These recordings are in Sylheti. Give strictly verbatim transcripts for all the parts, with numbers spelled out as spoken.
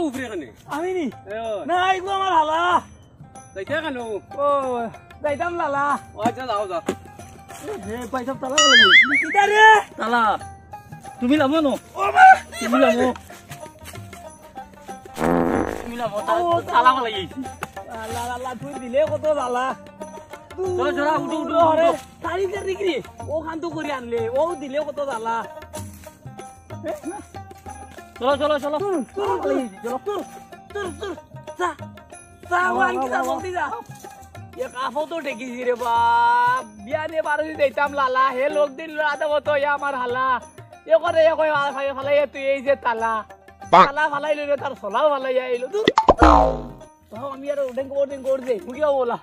উপরে কেনে? আমি নি? এ, ও। না, এগু আমার হালা। যাইতে কেনে? ও, যাইতাম লালা। ও, আচ্ছা, যাও, যাও। এ, ভাই সাহেব, তালা লাগাইলি। কিতা রে? তালা। তুমি লামো নো? ও মা! তুমি লামো। তুমি লামো, তা-, ও, তালা ফালাই আইছি। আল্লাহ, আল্লাহ, তুই দিলে কত জ্বালা। চলো, চলো, উঠো, উঠো, আরে, উঠো। তাড়ি তাড়ি রে। ও খান তো করে আনলে, ও দিলে কত জ্বালা। চলো, চলো, চলো। তোর, তোর, তোর, তোর, তোর, তোর, যা। যা, ও আনকি যা, জলদি যা। এ কাফো তো ঠেকিছি রে বাপ। বিয়ানে বারো দিন যাইতাম লালা, হে লোক দিন রাতে মতো, এ আমার হালা। এ করে, এ করে, ফালাই, ফালাই, তুই এই যে তালা। তালা ফালাই লইলে তার সলাও ফালাই আইলো। দূর। তো আমি আর ওদিন করে, ওদিন করে দে। মুখে বলা।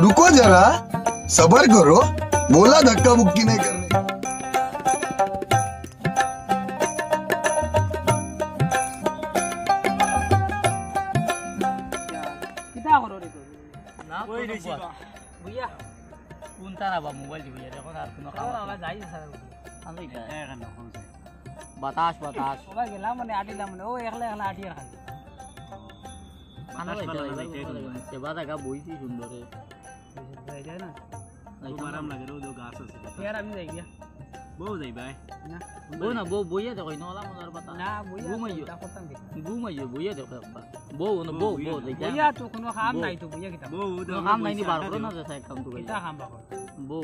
रुको जरा, सबर करो। बोला धक्का मुक्की नहीं करने। কিতা করো রে তুমি? না, কই কোনো রইছি বাস। বা? বুইয়া। কোনটা না বা মোবাইল টিপি আর এখন আর কোনো কাম ও আছে? বাবা, যাই স্যার। আমি এটা। এ, এখানে কোন আছে? বাতাস, বাতাস। ওবা গেলাম মানে আটিলাম মানে, ও একলা একলা আটি আর খালি। খানা বাতাস খাইতে বালা লাগবে, লাগবে, লাগবে। সেবা জায়গা বইছি সুন্দরে। যাই যায় না? যাইতাম খুব আরাম না। লাগে রে, ওই যে গাছ আছে। ইয়ার আমি যাই গিয়া। বউ যাই ভাই। না। বউ না, বউ বইয়া দেখো, নলা মজার কথা। না, বইয়া ঘুমাইও। তা করতাম কি? ঘুমাইও, বইয়া দেখো একবার। বউ না, বউ, বউ, বউ, যাইতাম। বইয়া তো কোনো কাম বউ। নাই তো, বইয়া কিতা? বউ, বউ, কোনো কাম নাই নি, বউ, বার আড্ডা করো দেও। না, যে সাইড কাম তো কিতা করি। কাম বার করো? বউ।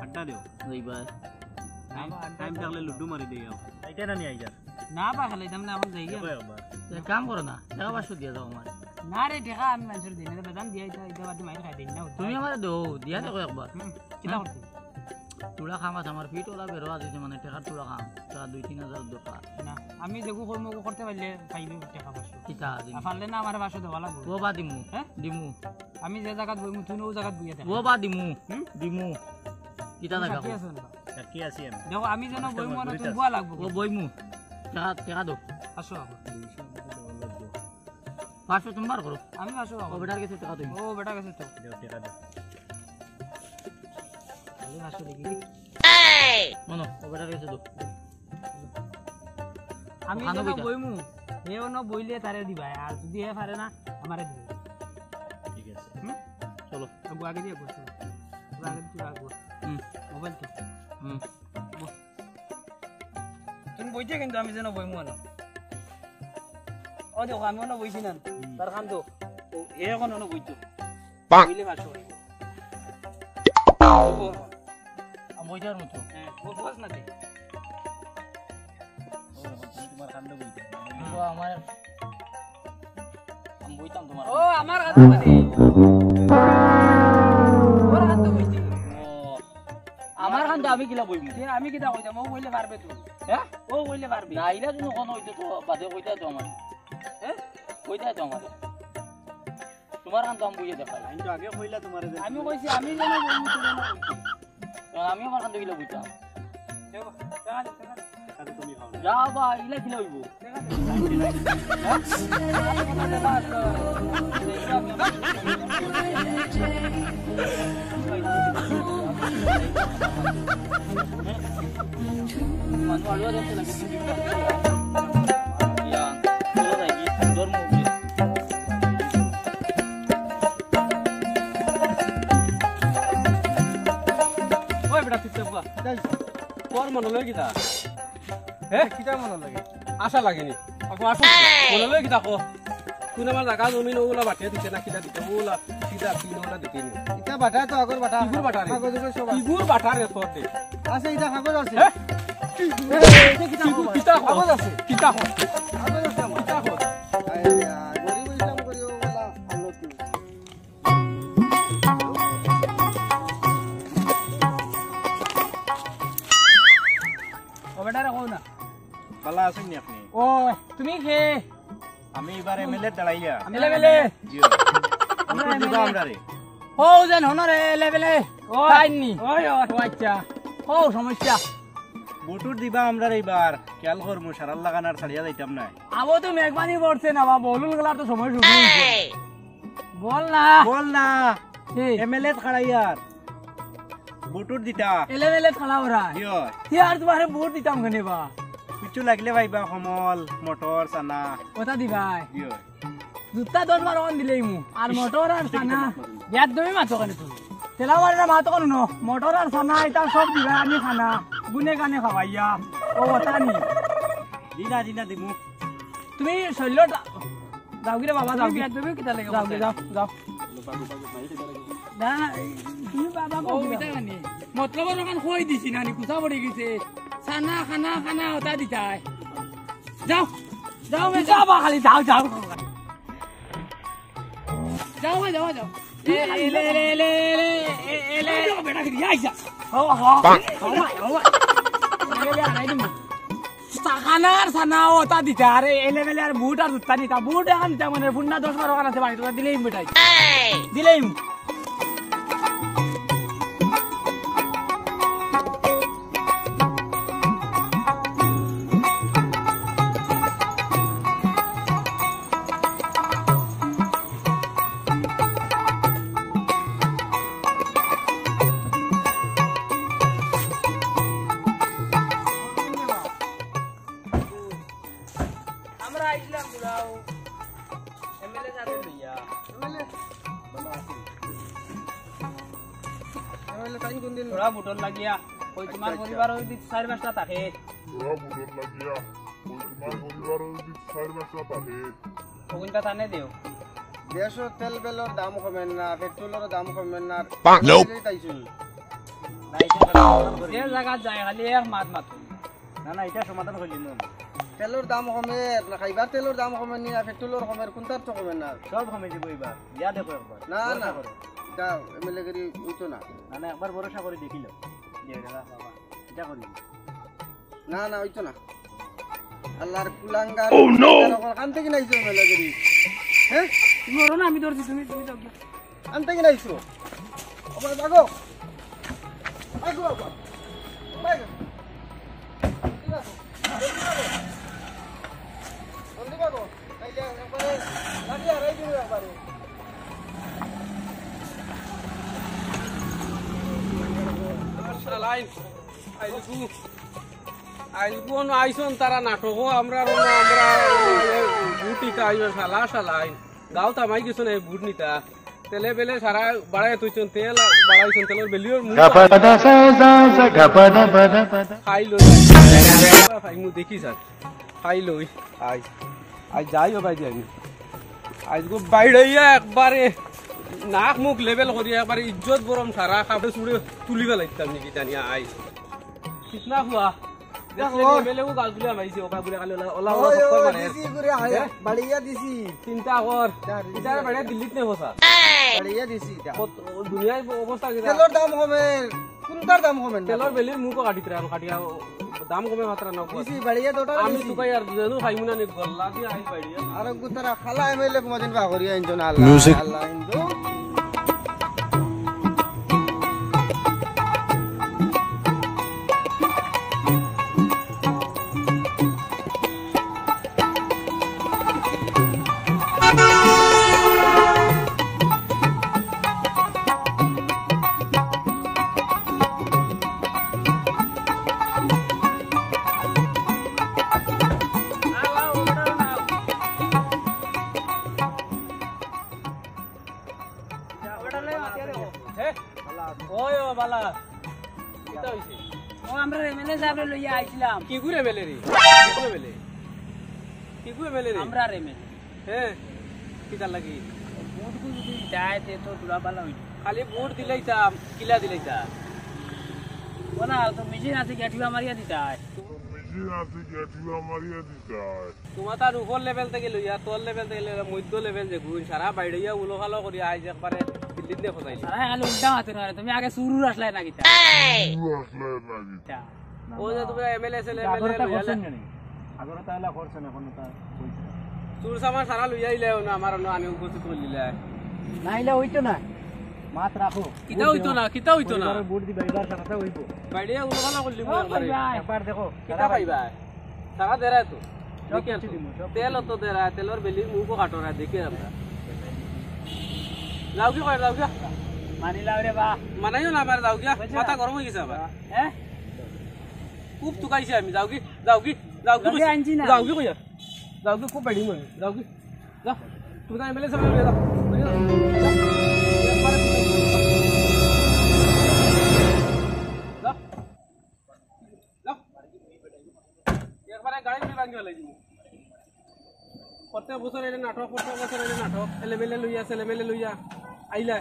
আড্ডা দেও। যাই ভাই। না, টাইম, বা আড্ডা টাইম থাকলে করো। লুডু মারি দেই আও। আইতে না নি আইজার। না বা খেলাইতাম না, এখন যাই গিয়া। দেখো একবার। এক কাম করো না, টাকা পাঁচশো দিয়া যাও আমার। না রে, টাকা আমি মানুষের দিই না, বেদাম দিয়া এটা, এটা বাদে মাইর খাই দিন না। তুমি আমারে দেও, দিয়া দেখো একবার। হুম, কিতা হুম। করতে? তুলা খাম আছে আমার, ফিট ওলা বেরো আছে, মানে টাকার তুলা খাম, তা দুই তিন হাজার দরকার। না, আমি যেগু কর্ম ওগু করতে পারলে পাইবে টাকা পাঁচশো। কিতা দিমু? আর পারলে না, আমার পাঁচশো দেওয়া লাগবে। ও বা দিমু, হ্যাঁ? দিমু। আমি যে জায়গাত বইমু, তুই ও জায়গাত বইয়া থাক। ও বা দিমু, হুম? দিমু। কিতা তুমি জায়গা সাক্ষী কও? আছো না? সাক্ষী আছি আমি। দেখো, আমি যেন পাঁচটা বইমু, ঘুরে তুমি যাস। বুয়া লাগবো। ও বইমু। টাকা, টাকা দাও। পাঁচশো টাকা। পাঁচশো তুমি বার করো। আমি পাঁচশো টাকা। ও বেটার গেছে টাকা তুমি। ও বেটার গেছে তো। দেও, টাকা দেও। খালি পাঁচশো দেখি। মনো, ও বেটার গেছে তো। আমি ওখানে যেন বইটা। বইমু, হে অন্য বইলে তারে দিবা, আর যদি হে পারে না, আমারে দিবা। ঠিক আছে। হুম? চলো। আগুয়া আগে দিয়ে করছো। আগুয়া আগে দিয়ে আগুয়া। হুম। মোবাইল তো। হুম। বহ। তুমি বইতে কিন্তু আমি যেন বইমু না। ও দেখো, আমি অন্য বইছি না। হুম। তার খান তো। ও, হে এখন অন্য বইতো। বইলে পাঁচশো অইবো। ও, ও। আমি বইতার মতো। হ্যাঁ, ও বস না তে। ও, তুমি তোমার কাণ্ড বইতে। তো আমার, আমি বইতাম তোমার। ও, আমার কাণ্ড মানে। ওর কাণ্ড বইতে। ও, আমার কাণ্ড আমি কিলা বইমু? এ, আমি কিতা কইতাম? ও বইলে পারবে তো। হ্যাঁ? ও বইলে পারবে। না, ইলা তুমি কোনো হইতে তো বাদে কইতায় তো আমার। হ্যাঁ? কইতায় তো আমার। তোমার কাণ্ড আমি বইয়া দেখাই। আমি তো আগে কইলা তোমারে যে আমি কইছি, আমি যেন বইমু, তুমি না বইতে। কারণ আমি আমার কাণ্ড কিলা বইতাম। দেখো, দেখা যাক, দেখা যাক। আরে তুমি খাও না। যা বা, ইলা কিলা হইবো? দেখা যাক। হ্যাঁ? মানু আলুয়া দেখতে লাগে। ইয়া, চলো যাই, কি সুন্দর মুভি। ওই বেটা, চুপচাপ কর। তোর মনো লয় কিতা? হ্যাঁ? কিতা মনো লাগে? আশা লাগেনি। এখন আসো। মনো লয় কিতা কো? তুই আমার জাগা জমিন ওগুলা বাটিয়া দিছে না, কিতা দিছে? ওগুলা কিতা কি ওগুলা দিতে নি? ইটা বাটা তো আগর বাটা। ইগুর বাটা রে। আগর যুগর সব আছে। ইগুর বাটা রে তোর দে। আচ্ছা, ইটা কাগজ আছে। হ্যাঁ? এ, এটা কিতা ইগুর খবর? কিতা খবর? কাগজ আছে। কিতা খবর? কাগজ আছে আমার। কিতা খবর? আরে, আরে, গরিব ইসলাম করি ওগুলা আনলো তুই। ও বেটা, রাখো না। ভালা আছইন নি আপনি? ও, তুমি কে? আমি এবার এমএলএ দাঁড়াইয়া। MLA, MLA. জি। ভোট দিবা আমরারে। ও, যেন হনরে, এমএলএ। ও। তাই নি? ওই, ওই। ও, আচ্ছা। ও, সমস্যা। ভোট দিবা আমরারে এবার। খেয়াল করমু, সারার লাগান আর ছাড়িয়া যাইতাম না। আবো তো মেঘবানি পড়ছে না, বা বলুল গলা তো সময় শুরু হইছে। বল না। বল না। এই। এমএলএ খাড়াইয়ার। ভোটর দিতা। এমএলএ খাড়া ওরা। ইয়ো। তে আর তোমারে ভোট দিতাম কেনে বা? কিছু লাগলে পাইবা, কমল, মটর, চানা। ওটা দিবায়। ইয়ো। জুতা দশ বারো খান দিলেইমু। আর মটর আর চানা। বিয়ার দমে মাতো কেনে তুমি? তেলা মারে না মাতো কেনে নো? মটর আর চানা, এটা সব দিবায়, আমি খানা। গুনে গানে খাওয়াইয়া। ও ওটা নি। জি না, জি না, দিমু। তুমি শৈল্য যাও গিরে বাবা, যাও গি। বিয়ার দমে কিতা লাগে যাও গি, যাও, যাও। না, না, এই, তুমি বাবা ও, কও গি। ওইটা নি। মতলব ওখান কই দিছি না, নি কুসা পড়ি গেছে। চানা, খানা, খানা, ওটা দিতায়। যাও, যাও, মে যাও। বাবা খালি যাও, যাও। যাও, ভাই, যাও, যাও। এ, এ, লে, লে, লে, লে, এ, এ, লে। যাও, বেটা, কি আইসা? ও, হ। ও, ভাই, ও, ভাই। লে, লে, আড়াই দিন। চাখানার চানা ওটা দিতা, আরে এলে বেলে আর বুট আর জুতা নিতা, বুট এখন দিতা মানে ফুন্না দশ বারো খান আছে বাড়িত, ওটা দিলেই বেটাই। দিলেই। আমরা আইছিলাম বুড়াও, এমএলএ সাহেব লইয়া। এমএলএ? এমএলএ তাইন কোন দিন? তোরা ভোটর লাগিয়া, ওই তোমার আচ্ছা, আচ্ছা। পরিবার ওই দিক চার পাঁচটা থাকে। তোরা ভোটর লাগিয়া, ওই তোমার পরিবার ওই দিক চার পাঁচটা থাকে। ওগুনটা তানে দেও। দেশো তেল বেলর দাম কমের না, পেট্রোলর দাম কমের না। পাক। Nope। তাইছুন। যে জায়গা যায়, খালি এক মাত মাত। না, না, এটা সমাধান হইল না। তেলর দাম কমের না, খাইবার তেলর দাম কমের নি, না পেট্রোলর কমের, কোনটার তো কমের না? সব কমে যাবো এবার। ইয়া দেখো একবার। না, ভরসা না। করো। এটা এমএলএ গিরি হইতো না। না, না, একবার ভরসা করে দেখিল। যে এটা বাবা, এটা করি। না, না, হইতো না। আল্লাহর কুলাঙ্গার। Oh, no! কান থেকে নাইছো এমএলএ গিরি? হ্যাঁ? তুমি ওরো না, আমি ধরছি, তুমি, তুমি যাও গিয়া। আনতে কি নাইছো? ও বাবা, আগো। আগো, আগো। ভাই, জলদি আগো। জলদি আগো। জলদি আগো। তাইলে একবারে লাঠি হারাই দিবি একবারে। শালাইন, আইজকু, আইজকু অনো আইছন তারা নাটকো, আমরা, আমরা, আমরা, ভোট নিতা আইবা শালা, শালাইন। গাঁও তামাই গেছো না ভোট নিতা। তেলে বেলে সারা বাড়াই তুইছন, তেল বাড়াইছন, তেলর বেলিওর মুখ খাই লই। খাই মু দেখি স্যার। খাই লই। আই, আই যাই ও ভাই আমি। আইজকু বাইড়াইয়া একবারে নাক মুখ লেভেল করিয়া একবারে ইজ্জত বরম সারা কাপড়ে চুড়ে তুলি ফেলাইতাম নাকি জানিয়া আই। কিতনা হুয়া? দেখো। দেখলে এমএলএ ও গাল তুলে আমাইছে, ওবা বুলে খালি ওলা, ওলা, ওলা ওই, চক্কর ওই, মারে। দিছি করে আয়, হ্যাঁ? বাড়িয়া দিছি। চিন্তা কর। যা, দিছি। ইতার বাড়িয়া দিল্লিত নে বসা। বাড়িয়া দিছি ইতা। কত, ও দুনিয়ার অবস্থা কিতা? তেলর দাম কমের, কোনটার দাম কমের না? তেলর বেলির মুখও কাটিতরা, কাটিয়া, ও, দাম কমে মাত্রা না কর। দিছি, বাড়িয়া দুটা আমি দিছি। তুকাই আর দুজনও খাইমু না নি, গল্লা দিয়ে আই বাড়িয়া। আর গুতারা খালা এমএলএ কোনোদিন বা করিয়া আনছো না, আল্লাহ, Music। আল্লাহ, হিন্দু। হে? ওই ও বালা। কিতা হইছে? ও, আমরা এমএলএ সাহেবরে লইয়া আইছিলাম। কিগুর এমএলএ রে? কিগুর এমএলএ? কিগুর এমএলএ রে? আমরার এমএলএ। হে? কিতার লাগি? ভোটগু যদি যায়, তে তো দুরা বালা হইল। খালি ভোট দিলাইতাম, কিলা দিলাইতা? ওলা, তো মেশিন আছে, গিয়া টিপা মারিয়া দিতায়। মেশিন আছে, গিয়া টিপা মারিয়া দিতায়। তোমার তার উপর লেভেল থেকে লইয়া, তোর লেভেল থেকে লইয়া, মধ্য লেভেল যেগুন, সারা বাইরে ইয়া উলো খালো করি আইজ একবারে দিল্লিত নিয়ে খোঁজাইলি। সারা খালি উল্টা মাতে না, তুমি আগে সুরুর আসলাই না কিতা? সুরুর আসলাই না কিতা? ও যে তোমরা এমএলএ ছেলে, এমএলএ আগরটা লইয়া করছেন লে- কেন? আগরটা এলা করছেন, এখন তা কইছে। চুর সামান সারা লইয়া আইলে না, আমার অন্য আনে উপস্থিত করলিলা। না আইলে হইতো না। মাত রাখো। কিতা হইতো না, কিতা হইতো না? পরিবারের ভোট দিবা, এবার সারাটা হইবো। বাইরে উলো খালো করলি ও একবারে। ভাই। একবার দেখো, কিতা সারা পাইবা? সারা দেরায় তো। সব দেখি আর কিছু তো। দিমু, সব তেল কিছু তো দেরায়, তেলর বেলির মুখও কাটরায়, দেখি আমরা। যাওগি কইয়ার, যাওগি। মানিলাও রে বা। মানাইও না আমার, যাওগি। বুঝছো? মাথা গরম অই গেছে আমার। হ্যাঁ? খুব তুকাইছি আমি, যাওগি, যাওগি, যাওগি লগে কইছি। আনছি না। যাওগি কইয়ার। যাওগি, খুব বেড়ি মনে, যাওগি। যাও। তুমি তো এমএলএ সামনে যাও। যাও। একবারে যাও। যাও। একবারে গাড়ি ঘুরি ভাঙি ফেলাই দিবি। প্রত্যেক বছর এটা নাটক, প্রত্যেক বছর এটা নাটক। এলেমেলে লইয়া, সেলেমেলে লইয়া। আইলা।